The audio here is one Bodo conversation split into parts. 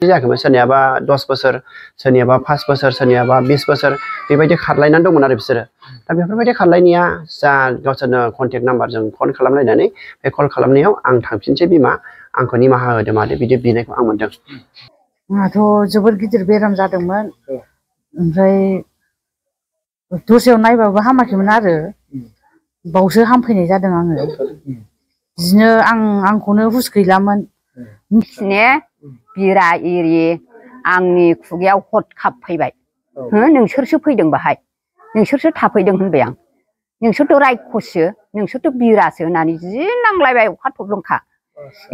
जायाखैमोन सोरनियाबा 10 बोसोर सोरनियाबा 5 बोसोर सोरनियाबा 20 बोसोर बेबायदि खारलायनानै दंमोन आरो बिसोरो दा बेफोरबायदि खारलायनाया जा गावसोरनो कन्टेक्ट नाम्बारजों फन खालामलायनानै बे कल खालामनायाव आं थांफिनसै बिमा आंखौ निमाहा होदो मादो बिदि बिनायखौ आं मोनदों। आंहाथ' जोबोर गिदिर बेराम जादोंमोन ओमफ्राय दस्रायाव नायबाबो हामाखैमोन आरो बावसो हामफैनाय जादों आङो बिदिनो आंखौनो हुस गैलामोन मिथिने बिरा एरि आंनि खुगायाव हरखाब फैबाय नोंसोरसो फैदों बाहाय नोंसोरसो थाफैदों होनबाय आं नोंसोरथ' रायखससो नोंसोरथ' बिरासो होननानै जि नांलायबाय अखा थब्लंखा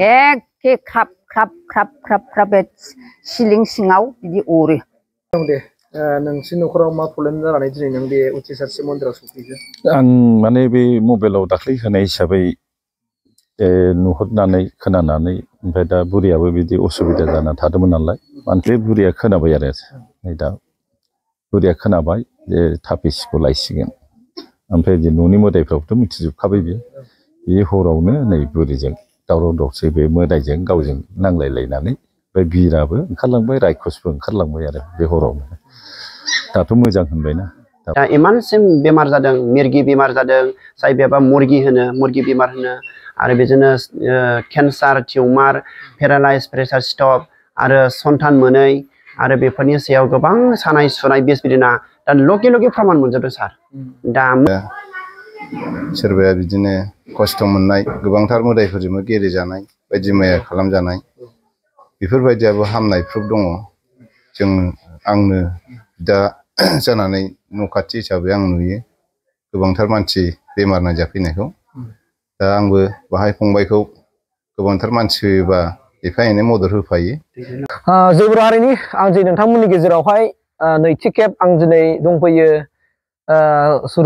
एखे ख्राब ख्राब ख्राब ख्राब ख्राब बे सिलिं सिङाव बिदि अरो। दे नोंसोर न'खराव मा प्रब्लेम जानानै दिनै नों बे उथ्रिसार शिब मन्दिराव सफैखो? आं माने बे मबाइलाव दाख्लै होनाय हिसाबै नुहुरनानै खोनानानै ओमफ्राय दा बुरियाबो बिदि असुबिदा जाना थादोंमोन नालाय मानोथो बुरिया खोनाबाय आरो नै दा बुरिया खोनाबाय जे थापिसखौ लायसिगोन ओमफ्राय जे न'नि मोदायफ्राबोथ' मिथिजोबखाबाय बे हरावनो नै बुरिजों दावराव दावसि बे मोदायजों गावजों नांलायलायनानै ओमफ्राय बिराबो ओंखारलांबाय रायखसबो ओंखारलांबाय आरो बे हरावनो दाथ' मोजां होनबायना। दा इमानसिम बेमार जादों मिरगि बेमार जादों जायबाबा मुरगि बेमार होनो आरो बेजोंनो cancer tumour paralyse pressure stroke आरो सन्तान मोनै आरो बेफोरनि सायाव गोबां सानाय सुनाय बिस बिदिना दा लगे लगे प्रमान मोनजोबदों सार। दा सोरबाया बिदिनो खस्थ' मोननाय गोबांथार मोदायफोरजोंबो गेलेजानाय बायदि मैया खालामजानाय बेफोरबायदियाबो हामनाय प्रुफ दङ। आंनो दा जानानै न' खाथि हिसाबै आं नुयो गोबांथार मानसि बेमार नायजाफैनायखौ दा आंबो बाहाय फंबायखौ गोबांथार मानसि फैयोबा एफा एनै मदद होफायो। जोबोर हारिनि आं जे नोंथांमोननि गेजेरावहाय नैथि खेब आं दिनै दंफैयो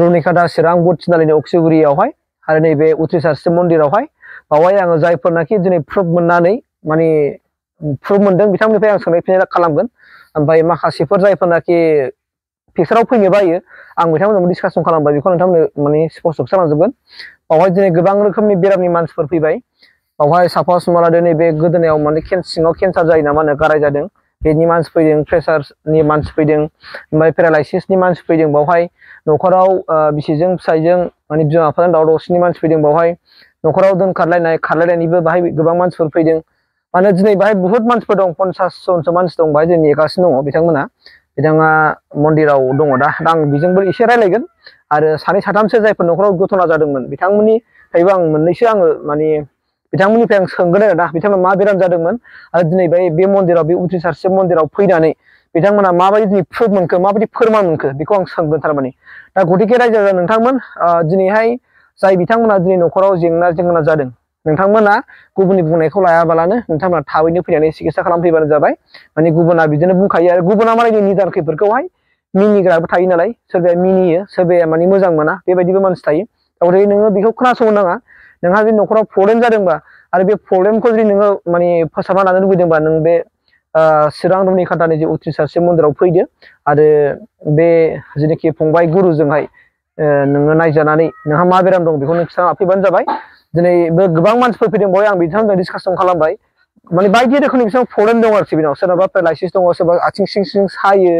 रुनिकाटा चिरां बुध थिनालिनि अक्सिगुरियावहाय आरो नैबे उथ्रिसार शिब मन्दिरावहाय बावहाय आङो जायफोरनाखि दिनै प्रुफ मोननानै माने प्रुफ मोनदों बिथांमोननिफ्राय आं सोंनाय फिननाय खालामगोन ओमफ्राय माखासेफोर जायफोरनाखि पिक्साराव फैनो बायो आं बिथांमोनजों डिसकासन खालामबाय बेखौ नोंथांमोननो माने स्पष्ट खालामजोबगोन। बावहाय दिनै गोबां रोखोमनि बेरामनि मानसिफोर फैबाय बावहाय साफा सुमाला नैबे गोदोनायाव माने सिङाव केन्सार जायो नामा होनो गाराय जादों बेनि मानसि फैदों प्रेसारनि मानसि फैदों ओमफ्राय पेरालाइसिसनि मानसि फैदों बावहाय न'खराव बिसिजों फिसाइजों माने बिमा बिफाजों दावराव दावसिनि मानसि फैदों बावहाय न'खराव खारलायनायनिबो बाहाय गोबां मानसिफोर फैदों माने दिनै बाहाय बुहुत मानसिफोर दं 50 जनसो मानसि दं बाहाय जों नेगासिनो दङ बिथाङा मन्दिराव दङ दा आं बेजोंबो एसे रायलायगोन आरो सानै साथामसो जायफोर न'खराव घटना जादोंमोन बिथांमोननिफ्रायबो आं मोननैसो आङो माने बिथांमोननिफ्राय आं सोंगोन आरो दा बिथांमोना मा बेराम जादोंमोन आरो दिनै बे मन्दिराव बे उथ्रिसार शिब मन्दिराव फैनानै बिथांमोना माबायदि दिनै प्रुफ मोनखो माबायदि फोरमान मोनखो बेखौ आं सोंगोन थारमाने दा गतिके रायजो राजा नोंथांमोन दिनैहाय जाय बिथांमोना दिनै न'खराव जेंना जादों नोंथांमोना गुबुननि बुंनायखौ लायाबालानो नोंथांमोना थाबैनो फैनानै सिकित्सा खालामफैबानो जाबाय माने गुबुना बिदिनो बुंखायो आरो गुबुना मालायनि निदान खैफोदखौहाय मिनिग्राबो थायो नालाय सोरबाया मिनियो सोरबाया माने मोजां मोना बेबायदिबो मानसि थायो गतिके नोङो बेखौ खोनासंनो नाङा नोंहा जुदि न'खराव प्रब्लेम जादोंबा आरो बे प्रब्लेमखौ जुदि नोङो माने फोसाबना लानो लुबैदोंबा नों बे चिरां रुनिकाटानि जे उथ्रिसार शिब मन्दिराव फैदो आरो बे जेनाखि फंबाय गुरुजोंहाय नोङो नायजानानै नोंहा मा बेराम दं बेखौ नों खिथाना फैबानो जाबाय। दिनैबो गोबां मानसिफोर फैदों बेवहाय आं बिथांमोनजों डिसकासन खालामबाय माने बायदि रोखोमनि बिसोरनाव प्रब्लेम दं आरोखि बिनाव सोरनाबा पेरालाइसिस दङ सोरबा आथिं सिं सायो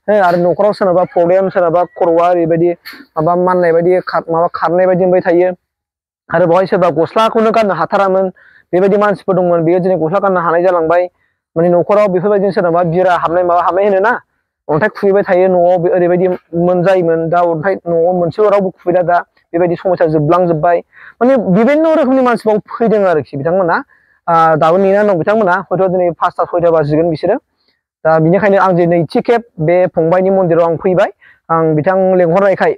आरो न'खराव सोरनाबा प्रब्लेम सोरनाबा खर'आ ओरैबायदि माबा माननाय बायदि माबा खारनाय बायदि मोनबाय थायो आरो बेवहाय सोरबा गस्लाखौनो गाननो हाथारामोन बेबायदि मानसिफोर दंमोन बेयो दिनै गस्ला गाननो हानाय जालांबाय माने न'खराव बेफोरबायदिनो सोरनाबा बिरा हाबनाय माबा हाबनाय होनो ना अन्थाइ खुबैबाय थायो न'आव ओरैबायदि जायोमोन दा अन्थाइ न'आव मोनसेल' रावबो खुबैला दा बेबायदि समस्या जोबलांजोब्बाय माने बिभिन्न रोखोमनि मानसिफोर फैदों आरोखि बिथांमोना दाबो नेनानै दं बिथांमोना हयथ' दिनै 5ता 6ता बाजिगोन बिसोरो दा बिनिखायनो आं जे नैथि खेब बे फंबायनि मन्दिराव आं फैबाय आं बिथां लेंहरनायखाय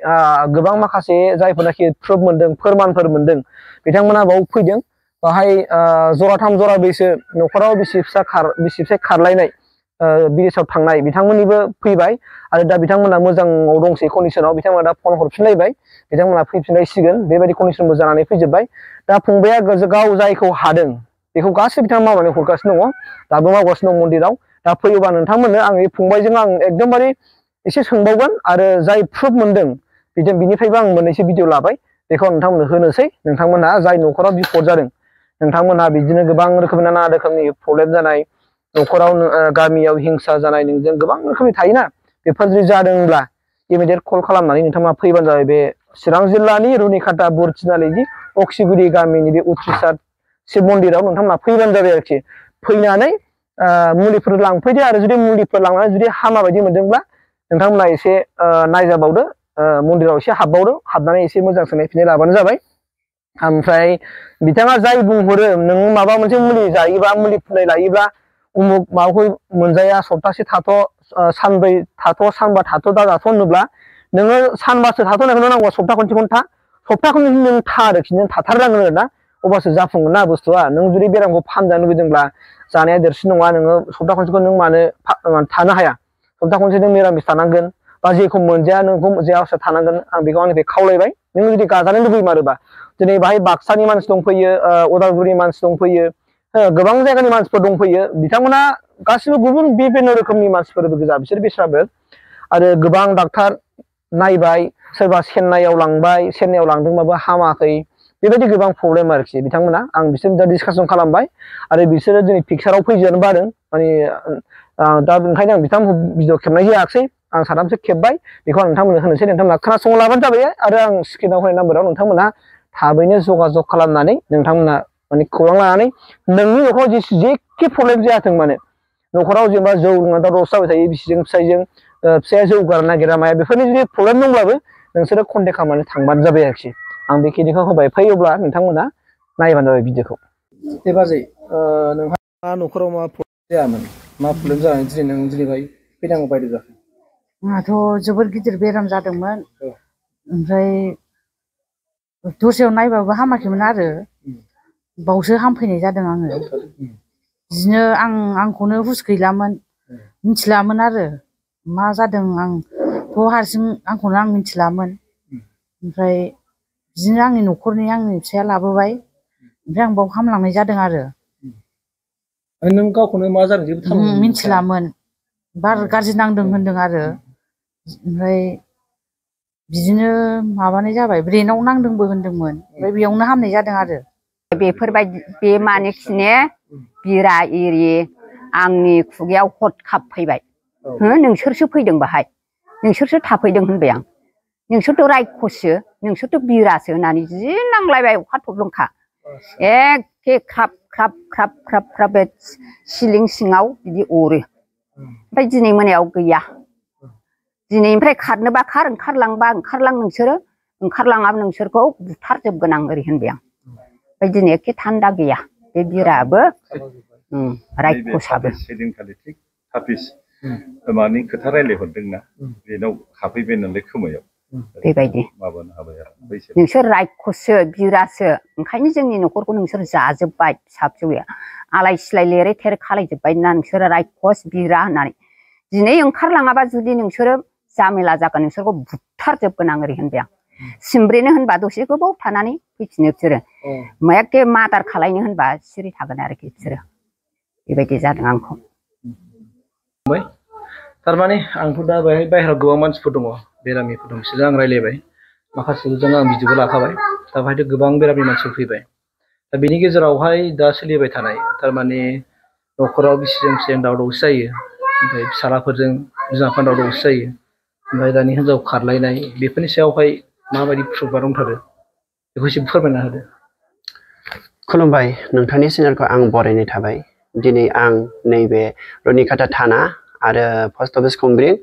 गोबां माखासे जायफोरनाखि प्रुफ मोनदों फोरमानफोर मोनदों बिथांमोना बाव फैदों बाहाय जराथाम जराब्रैसो न'खराव बिसि फिसाय खारलायनाय बिदेशाव थांनाय बिथांमोननिबो फैबाय आरो दा बिथांमोना मोजाङाव दंसै कन्डिसनाव बिथांमोना दा फन हरफिनलायबाय बिथांमोना फैफिनलायसिगोन बेबायदि कन्डिसन जानानै फैजोब्बाय दा फंबाया गाव जायखौ हादों बेखौ गासै बिथाङा मावनानै हरगासिनो दङ दाबो मावगासिनो दं मन्दिराव दा फैयोबा नोंथांमोननो आं बे फंबायजों आं एकदमबारे एसे सोंबावगोन आरो जाय प्रुफ मोनदों बिनिफ्रायबो आं मोननैसो भिडिअ लाबाय बेखौ आं नोंथांमोननो होनोसै नोंथांमोनहा जाय न'खराव बिपद जादों नोंथांमोनहा बिदिनो गोबां रोखोमनि नाना रोखोमनि प्रब्लेम जानाय न'खराव गामियाव हिंसा जानाय नोंजों गोबां रोखोमनि थायोना बेफोर जुदि जादोंब्ला इमिडियेट कल खालामनानै नोंथाङा फैबानो जाबाय बे चिरां जिल्लानि रुनिकाटा बुरथिनालिनि अक्सिगुरि गामिनि बे उथ्रिसार शिब मन्दिराव नोंथांमोना फैबानो जाबाय आरोखि फैनानै मुलिफोर लांफैदो आरो जुदि मुलिफोर लांनानै जुदि हामा बायदि मोनदोंब्ला नोंथांमोना एसे नायजाबावदो मन्दिराव एसे हाबबावदो हाबनानै एसे मोजां सोंनाय फिननाय लाबानो जाबाय ओमफ्राय बिथाङा जाय बुंहरो नों माबा मोनसे मुलि जायोबा मुलि फुननाय लायोब्ला उमुक माबाखौ मोनजाया सप्तासे थाथ' सानब्रै थाथ' सानबा थाथ' दाजाथ' होनोब्ला नोङो सानबासो थाथ'नायखौनो नांगौ सप्ता खनसेखौनो था सप्ता खनसे नों था आरोखि नों थाथारनांगोन आरो ना अब्लासो जाफुंगोन ना बुस्थुआ नों जुदि बेरामखौ फाहामजानो लुबैदोंब्ला जानाया देरसिन नङा नोङो सप्ता खनसेखौ नों मानो थानो हाया सप्ता खनसे नों मिरामिस थानांगोन बा जेखौ मोनजाया नोंखौ जायासो थानांगोन आं बेखौ आंनिफ्राय खावलायबाय नों जुदि गाजानो लुबैमारोबा दिनै बाहाय बाक्सानि मानसि दंफैयो उदालगुरिनि मानसि दंफैयो गोबां जायगानि मानसिफोर दंफैयो बिथांमोना गासिबो गुबुन बिभिन्न रोखोमनि मानसिफोरबो गोजा बिसोर बिस्राबो आरो गोबां डाक्टार नायबाय सोरबा चेन्नाइयाव लांबाय चेन्नाइयाव लांदोंबाबो हामाखै बेबायदि गोबां प्रब्लेम आरोखि बिथांमोना आं बिसोरजों दा डिसकासन खालामबाय आरो बिसोरो दिनै पिक्साराव फैजानो बादों माने दा ओंखायनो आं बिथांमोनखौ भिडिअ खेबनाय जायाखै आं साथामसो खेबबाय बेखौ आं नोंथांमोननो होनोसै नोंथांमोना खोनासंना लाबानो जाबाय आरो आं स्क्रिनाव होनाय नाम्बाराव नोंथांमोना थाबैनो जगाजग खालामनानै नोंथांमोना माने खौरां लानानै नोंनि न'खराव जेखि प्रब्लेम जायाथों मानो न'खराव जेनेबा जौ लोंनानै दावराव जाबाय थायो बिसिजों फिसायजों फिसाया जौ गारनो नागिरा माया बेफोरनि जुदि प्रब्लेम दंब्लाबो नोंसोरो कन्टेक्ट खालामनानै थांबानो जाबाय आरोखि आं बेखिनिखौ होबाय फैयोब्ला नोंथांमोना नायबानो जाबाय भिडिअखौ दे बाजै नोंहा न'खराव मा प्रब्लेम जायामोन मा प्रब्लेम जानानै दिनै नों दिनैहाय फैनांगौ बायदि जाखो आंहाथ' जोबोद गिदिर बेराम जादोंमोन ओमफ्राय दस्रायाव नायबाबो हामाखैमोन आरो बावसो हामफैनाय जादों आङो बिदिनो आंखौनो हुस गैलामोन मिथिलामोन आरो मा जादों आंथ' हारसिं आंखौनो आं मिथिलामोन ओमफ्राय बिदिनो आंनि न'खरनि आंनि फिसाया लाबोबाय ओमफ्राय आं बाव हामलांनाय जादों आरो नों गावखौनो मा जादों जेबो मिथिलामोन बार गाज्रि नांदों होनदों आरो ओमफ्राय बिदिनो माबानाय जाबाय ब्रेनाव नांदोंबो होनदोंमोन ओमफ्राय बेयावनो हामनाय जादों आरो बेफोरबायदि बे मानोखिने बिरा एरि आंनि खुगायाव हरखाब फैबाय नोंसोरसो फैदों बाहाय नोंसोरसो थाफैदों होनबाय आं नोंसोरथ' रायखसो नोंसोरथ' बिरासो होननानै जि नांलायबाय अखा थब्लंखा एखे ख्राब ख्राब ख्राब ख्राब ख्राब बे सिलिं सिङाव बिदि अरो ओमफ्राय दिनै मोनायाव गैया दिनैनिफ्राय खारनोबा खार ओंखारलांबा ओंखारलां नोंसोरो ओंखारलाङाबा नोंसोरखौ बुथारजोबगोन आं ओरै होनबाय आं ओमफ्राय दिनै एखे थान्दा गैया बे बिराबो रायखसाबो मानि खोथा रायलायहरदोंना बेनाव हाबफैबाय नालाय खोमायाव बेबायदि माबानो हाबाय आरो नोंसोर रायखसो बिरासो ओंखायनो जोंनि न'खरखौ नोंसोर जाजोब्बाय फिसा फिसौया आलाय सिलाय लेरे थेरे खालायजोब्बाय ना नोंसोरो रायखस बिरा होननानै दिनै ओंखारलाङाबा जुदि नोंसोरो जामेला जागोन नोंसोरखौ बुथारजोबगोन आं ओरै होनबाय आं सिमब्रेनो होनबा दसे गोबाव थानानै फैफिनो बिसोरो एखे मादार खालायनो होनबा सिरि थागोन आरोखि बिसोरो बेबायदि जादों आंखौ थारमाने आंथ' दा बेहाय बाहेरायाव गोबां मानसिफोर दङ बेरामिफोर दं बिसोरजों आं रायलायबाय माखासेजों आं भिडिअबो लाखाबाय दा बेहायथ' गोबां बेरामि मानसिफोर फैबाय दा बेनि गेजेरावहाय दा सोलिबाय थानाय थारमाने न'खराव बिसिजों फिसाजों दावराव दावसि जायो ओमफ्राय फिसालाफोरजों बिमा बिफा दावराव दावसि जायो ओमफ्राय दानि हिनजाव खारलायनाय बेफोरनि सायावहाय माबायदि प्रुफआ दंथारो बेखौ एसे फोरमायना होदो खुलुमबाय नोंथांनि चेनेलखौ आं बरायनाय थाबाय दिनै आं नैबे रुनिकाटा थाना आरो पस्ट अफिस खुंब्रिं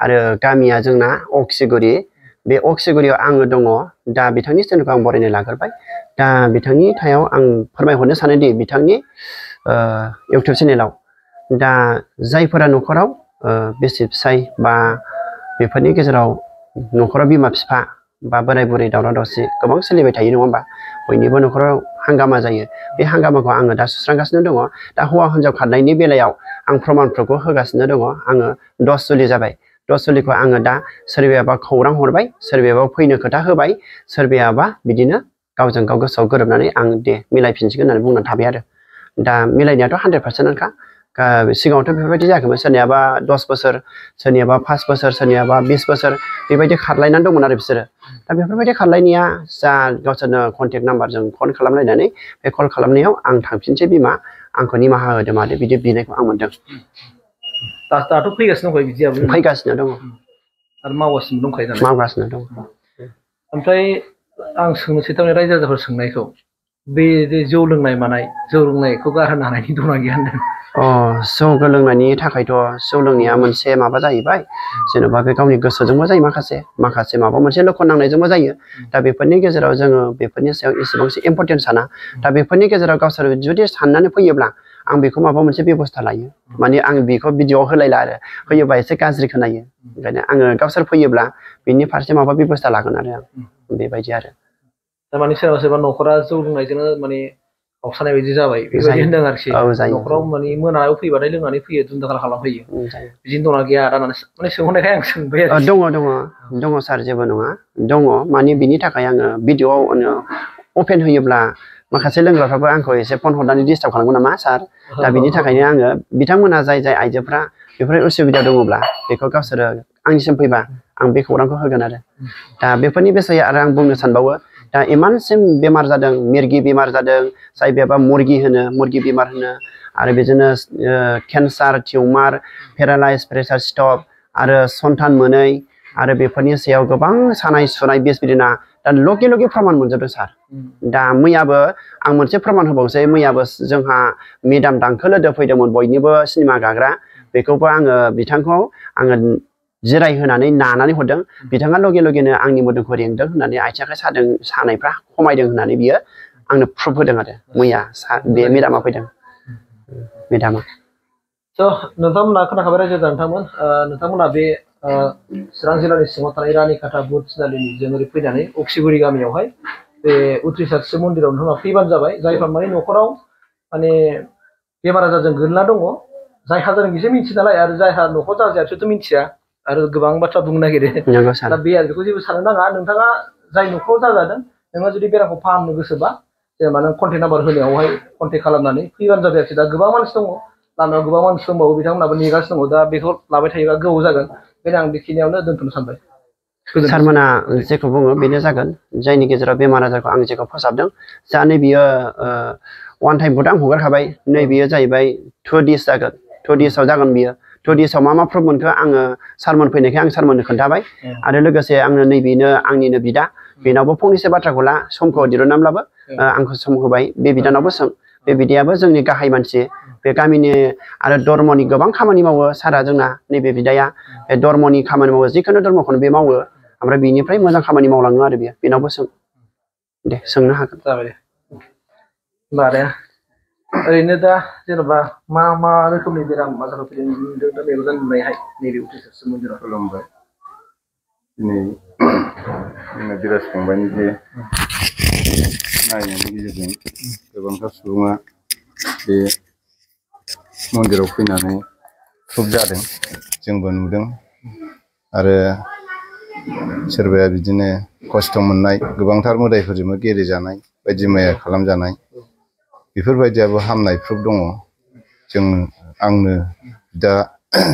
आरो गामिया जोंना अक्सिगुरि बे अक्सिगुरियाव आङो दङ दा बिथांनि चेनेलखौ आं बरायनो लाग्रोबाय दा बिथांनि थायाव आं फोरमायहरनो सानोदि बिथांनि इउटुब चेनेलाव दा जायफोरा न'खराव बिसि फिसाय बा बेफोरनि गेजेराव न'खराव बिमा बिफा बा बोराय बुरै दावराव दावसि गोबां सोलिबाय थायो नङा होमबा बयनिबो न'खराव हांगामा जायो बे हांगामाखौ आङो दा सुस्रांगासिनो दङ दा हौवा हिनजाव खारनायनि बेलायाव आं प्रमानफोरखौ होगासिनो दङ आङो 10 जुलि जाबाय 10 जुलिखौ आङो दा सोरबायाबा खौरां हरबाय सोरबायाबा फैनो खोथा होबाय सोरबायाबा बिदिनो गावजों गाव गोसोआव गोरोबनानै आं दे मिलायफिनसिगोन होननानै बुंनानै थाबाय आरो दा मिलायनायाथ' 100%नोखा सिगाङावथ' बेफोरबायदि जायाखैमोन सोरनियाबा 10 बोसोर सोरनियाबा 5 बोसोर सोरनियाबा 20 बोसोर बेबायदि खारलायनानै दंमोन आरो बिसोरो दा बेफोरबायदि खारलायनाया जा गावसोरनो कन्टेक्ट नाम्बारजों फन खालामलायनानै बे कल खालामनायाव आं थांफिनसै बिमा आंखौ निमाहा होदो मादो बिदि बिनायखौ आं मोनदों। दाथ' फैगासिनो दंखायो बिदियाबो फैगासिनो दङ आरो मावगासिनो दंखायो नालाय मावगासिनो दङ। ओमफ्राय आं सोंनोसै थारमाने रायजो राजाफोर सोंनायखौ बे जौ लोंनाय मानाय जौ लोंनायखौ गारहोनो हानायनि दंना गैया होनदों। जौ लोंनायनि थाखायथ' जौ लोंनाया मोनसे माबा जाहैबाय जेन'बा बे गावनि गोसोजोंबो जायो माखासे माबा मोनसे लक्षण नांनायजोंबो जायो। दा बेफोरनि गेजेराव जोङो बेफोरनि सायाव एसेबांसो इम्परटेन्ट साना। दा बेफोरनि गेजेराव गावसोर जुदि साननानै फैयोब्ला आं बेखौ माबा मोनसे बेबस्था लायो माने आं बेखौ भिडिअ'आव होलायला आरो होयोबा एसे गाज्रि खोनायो ओंखायनो आङो गावसोर फैयोब्ला बिनि फारसे माबा बेबस्था लागोन आरो आं बेबायदि आरो थारमाने सोरबा सोरबा न'खरा जौ लोंनायजोंनो माने गावसानाय बायदि जाबाय बेबायदि होनदों आरोखि न'खराव माने मोनायाव फैबाथाय लोंनानै फैयो दुम-दाखाल खालामफैयो बिदिनो दंना गैया आदा माने सोंहरनायखाय आं सोंबाय आरो दङ सार जेबो नङा दङ माने बिनि थाखाय आङो भिडिअ'आव अपेन होयोब्ला माखासे लोंग्राफ्राबो आंखौ एसे फन हरनानै डिस्टार्ब खालामगोन नामा सार दा बिनि थाखायनो आङो बिथांमोना जाय आइजोफ्रा बेफोर उसुबिदा दङब्ला बेखौ गावसोरो आंनिसिम फैबा आं बे खौरांखौ होगोन आरो दा बेफोरनि बिसयै आरो आं बुंनो सानबावो दा इमानसिम बेमार जादों मिरगि बेमार जादों जायबाबा मुरगि बेमार होनो आरो बिदिनो cancer tumour paralyse pressure stroke आरो सन्तान मोनै आरो बेफोरनि सायाव गोबां सानाय सुनाय बिस बिदिना दा लगे प्रमान मोनजोबदों सार दा मैयाबो आं मोनसे प्रमान होबावसै मैयाबो जोंहा मेदाम दांखो लोदो फैदोंमोन बयनिबो सिनेमा गाग्रा बेखौबो आङो बिथांखौ आङो जिरायहोनानै नानानै हरदों बिथाङा लगेनो आंनि मोदोमखौ रेंदों होननानै आथिं आखाइ सानायफ्रा खमायदों होननानै बियो आंनो प्रुफ होदों आरो मैया बे मेदामा फैदों मेदामा नोंथांमोना खोनाखाबाय रायजो नोंथांमोना बे चिरां जिल्लानि सिङाव थानाय रानिखाथा बुध थिनालिनि जों ओरै फैनानै अक्सिगुरि गामियावहाय बे उथ्रिसार शिब मन्दिराव नोंथांमोना फैबानो जाबाय जायफ्रा माने न'खराव माने बेमार आजारजों गोलैना दङ जायहा जादों बिसोर मिथियो नालाय आरो जायहा न'खर जाजाया बिसोरथ' मिथिया आरो गोबां बाथ्रा बुंनो नागिरो दा बे आरो बेखौ जेबो साननो नाङा नोंथाङा जाय न'खराव जाजादों नोंहा जुदि बेरामखौ फाहामनो गोसोबा जेनेबा नों कन्टेक्ट नाम्बार होनायावहाय कन्टेक्ट खालामनानै फैबानो जाबाय आरोखि दा गोबां मानसि दङ लामायाव गोबां मानसि दंबावो बिथांमोनाबो नेगासिनो दङ दा बेखौ लाबाय थायोबा गोबाव जागोन बेखायनो आं बेखिनियावनो दोनथ'नो सानबाय सारमोना जेखौ बुङो बेनो जागोन जायनि गेजेराव बेमार आजारखौ आं जेखौ फोसाबदों जा नै बियो वान टाइमखौथ' आं हगारखाबाय नै बियो जाहैबाय 2 days जागोन 2 days जागोन बियो 2 days मा प्रुफ मोनखो आङो सारमोन फैनायखाय आं सारमोननो खोन्थाबाय आरो लोगोसे आंनो नैबेनो आंनिनो बिदा बेनावबो फंनैसो बाथ्राखौ ला समखौ दिरुननानैब्लाबो आंखौ सम होबाय बे बिदानावबो सों बे बिदायाबो जोंनि गाहाय मानसि बे गामिनि आरो धर्मनि गोबां खामानि मावो सारा जोंना नैबे बिदाया बे धर्मनि खामानि मावो जिखुनु धर्मखौनो बे मावो ओमफ्राय बिनिफ्राय मोजां खामानि मावलाङो आरो बेनावबो सों दे सोंनो हागोन जाबाय दे ओरैनो दा जेनेबा मा रोखोमनि बेराम आजारफोर फैदों दा मेगनजों नुनायहाय नैबे उथ्रिसार शिब मन्दिराव खुलुमबाय दिनै जोंना बिराज फंबायनि जे नायनायनि गेजेरजों गोबांथार सुबुङा बे मन्दिराव फैनानै प्रुफ जादों जोंबो नुदों आरो सोरबाया बिदिनो खस्थ' मोननाय गोबांथार मोदायफोरजोंबो गेलेजानाय बायदि मैया खालामजानाय बेफोरबायदियाबो हामनाय प्रुफ दङ आंनो दा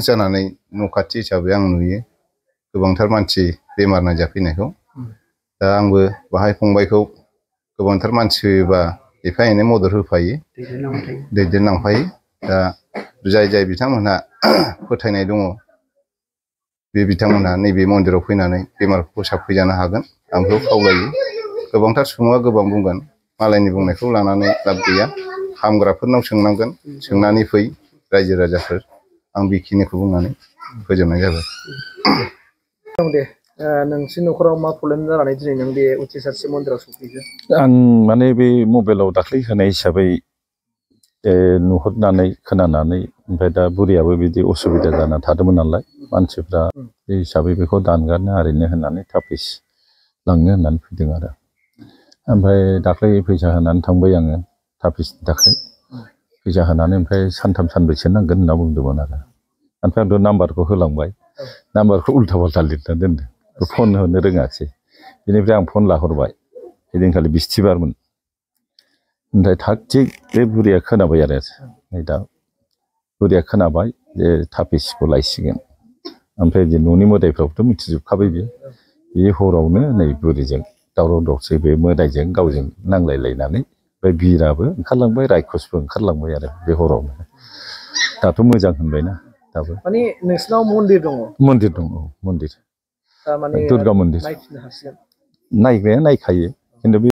जानानै न' खाथि हिसाबै आं नुयो गोबांथार मानसि बेमार नायजाफैनायखौ दा आंबो बाहाय फंबायखौ गोबांथार मानसि फैयोबा एफा एनै मदद होफायो दैदेनलांफायो दा जाय बिथांमोनहा फोथायनाय दङ बे बिथांमोनहा नैबे मन्दिराव फैनानै बेमारखौ फोसाबफैजानो हागोन आं बेखौ खावलायो गोबांथार सुबुङा गोबां बुंगोन मालायनि बुंनायखौ लानानै लाब गैया हामग्राफोरनाव सोंनांगोन सोंनानै फै रायजो राजाफोर आं बेखिनिखौ बुंनानै फोजोबनाय जाबाय दे नोंसिनि न'खराव मा प्रब्लेम जानानै दिनै नों बे उथ्रिसार शिब मन्दिराव सफैखो आं माने बे मबाइलाव दाख्लै होनाय हिसाबै नुहुरनानै खोनानानै ओमफ्राय दा बुरियाबो बिदि उसुबिदा जाना थादोंमोन नालाय मानसिफ्रा बे हिसाबै बेखौ दानगारनो आरैनो होननानै थाफिस लांनो होननानै फैदों आरो ओमफ्राय दाख्लै फैसा होनानै थांबाय आङो थाफिसनि थाखाय फैसा होनानै ओमफ्राय सानथाम सानब्रैसो नांगोन होनना बुंदोंमोन आरो ओमफ्राय आंथ' नाम्बारखौ होलांबाय नाम्बारखौ उल्था फाल्था लिरना दोनदों फन होनो रोङासै बेनिफ्राय आं फन लाहरबाय ओइदिनखालि बिस्थिबारमोन ओमफ्राय थाग थिग बे बुरिया खोनाबाय आरो नै दा बुरिया खोनाबाय जे थाफिसखौ लायसिगोन ओमफ्राय जे न'नि मोदायफ्राबोथ' मिथिजोबखाबाय बे हरावनो नै बुरिजों दावराव दावसि बे मोदायजों गावजों नांलायलायनानै ओमफ्राय बिराबो ओंखारलांबाय रायखसबो ओंखारलांबाय आरो बे हरावनो दाथ' मोजां होनबायना दाबो माने नोंसिनाव मन्दिर दङ मन्दिर दं औ मन्दिर थारमाने दुर्गा मन्दिर नायफिननो हासिगोन नायग्राया नायखायो खिन्थु बे